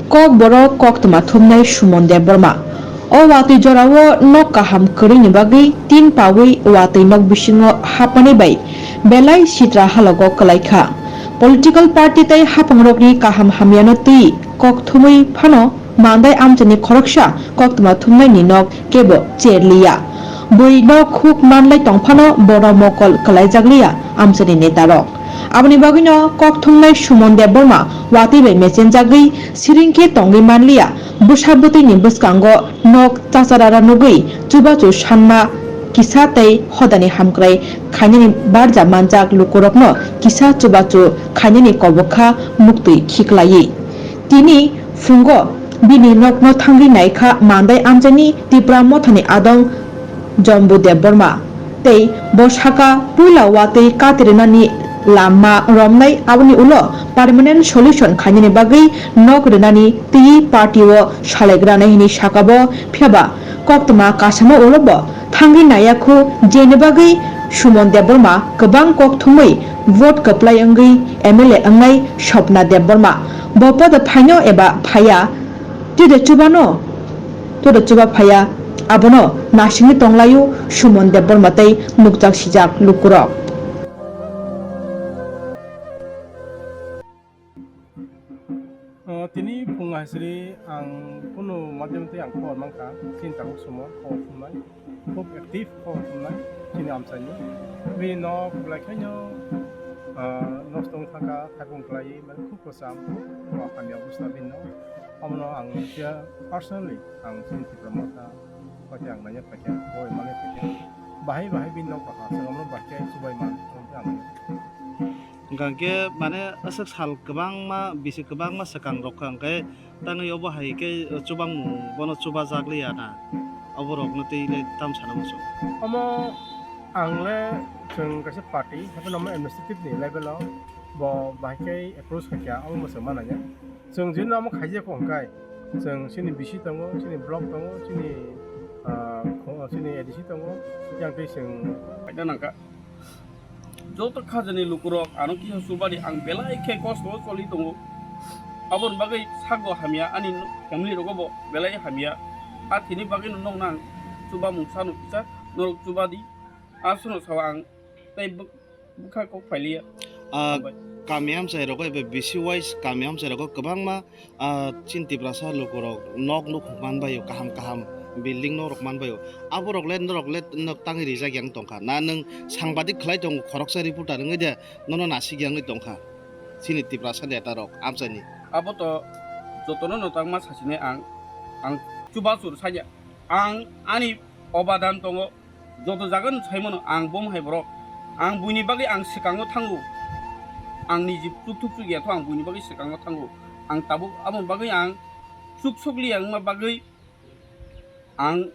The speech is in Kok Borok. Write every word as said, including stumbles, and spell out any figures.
Kokborok koktwma thumnai Suman Debbarma. O watwi jorao nok kaham kwrwini bagwi tin pawi watwi nok bisingo hapmani bai belai sitra halogo kwlaikha. Political party tei haphangrokni kaham hamyano twi kok thumwi phano Mandai amchaini khoroksa koktwma thumnaini nok kebo cherliya. Bwino khuk manlai tongphano bono mokol kwlaijakliya amchaini netarok. Aboni bagwino kok thumnai Suman Debbarma watwi bai mechenjagwi siring khe tongwi manliya. Bwsa bwtwini bwskango nok chacharara nugwi chubachu sanma kisa tei hodani hamkrai khainani barja manjak lukurokno kisa chubachu khainani kobokha muktwi khiklaiwi. Tini phungo bini nokno thangwi naikha Mandai amchaini Tipra Mothani adong Jambu Debbarma tei bo saka puila watwi kati rwnani lama romnai, aboni ulo permanent solution khainani bagwi nok rwnani twi party o salaigrana hwnwi saka bo, phiyaba koktwma kasamo ulo bo thangwi naiya khu, jeni bagwi Suman Debbarma kwbang kok thumwi vote kwplai wngwi M L A wngnai Swapna Debbarma. Bo podo phaino eba phaiya, tide chubano, tide chuba phaiya, abono nasingwi tonglaio Suman Debbarma tei nukjak sijak lukurok. O, tini phung haisiri ang kunu madhyam tei ang khobor mankha, chini tabuk sumo khobor thumnai, khub active khobor thumnai chini amchaini. Bini nok belai khaino, ah, nosto wng thangkha, khaipung kwlaiwi, mane khub kwcham, khub hamya obostha bini nok. Omono ang khe personally ang chini Tipra Motha, hwnkhe ang naina phaikha, boi mani phaikha. Bahai bahai bini nok kaham, chwng omono bahai khe chubai man, hwnkhe ang Hwnkha khe, mane, aswk sal kwbangma, bisi kwbangma swkang rok kha, hwnkhe tangwi obo hai khe chubangmung bono chubajakliya na, oborokno tei le tam sana muchung. Omo ang le chwng kaisa party, haikhe omo administrative ni level o bo bahai khe approach khaikha, omo mwchang mananya. Chwng jino omo khaijak kho hwnkhe, chwng chini B C tongo, chini block tongo, chini, ah, kho-, chini A D C tongo, yang tei chwng khaina nangkha. Joto khajani lukurok ano kisa chubadi, ang belai khe kosto o choli tongo. Aboni bagwi sago hamya, ani family rogo bo belai hamya. A thini bagwi no nokno ang chubamung sano kisa norok chubadi. Aswkno sao ang tei bw-, bwkha kok phailiya. Ah, hambai. Kami hamsai rogo eba B C wise kami hamsai rogo kwbangma Ah, chini Tiprasa lukurok nok nuk manbaio, kaham kaham building nok rok manbaio. Aborok le norok le nok tangwi rijak yang tongkha. Na nwng sangbadik khlai tongo, khoroksa reporter wngwi de nono nasik yangwi tongkha. Chini Tiprasa neta rok amchaini. Abo to jotono no tangma sachine ang, ang chubachu rwsakya. Ang ani obadan tongo. Joto jaga no sai mano ang bo hai borok. Ang buini bagwi ang swkango thango. Ang niji chukthuk chukya tho ang buini bagwi swkango thango. Ang tabuk abo bagwi ang chuk sokli ang ma bagwi ang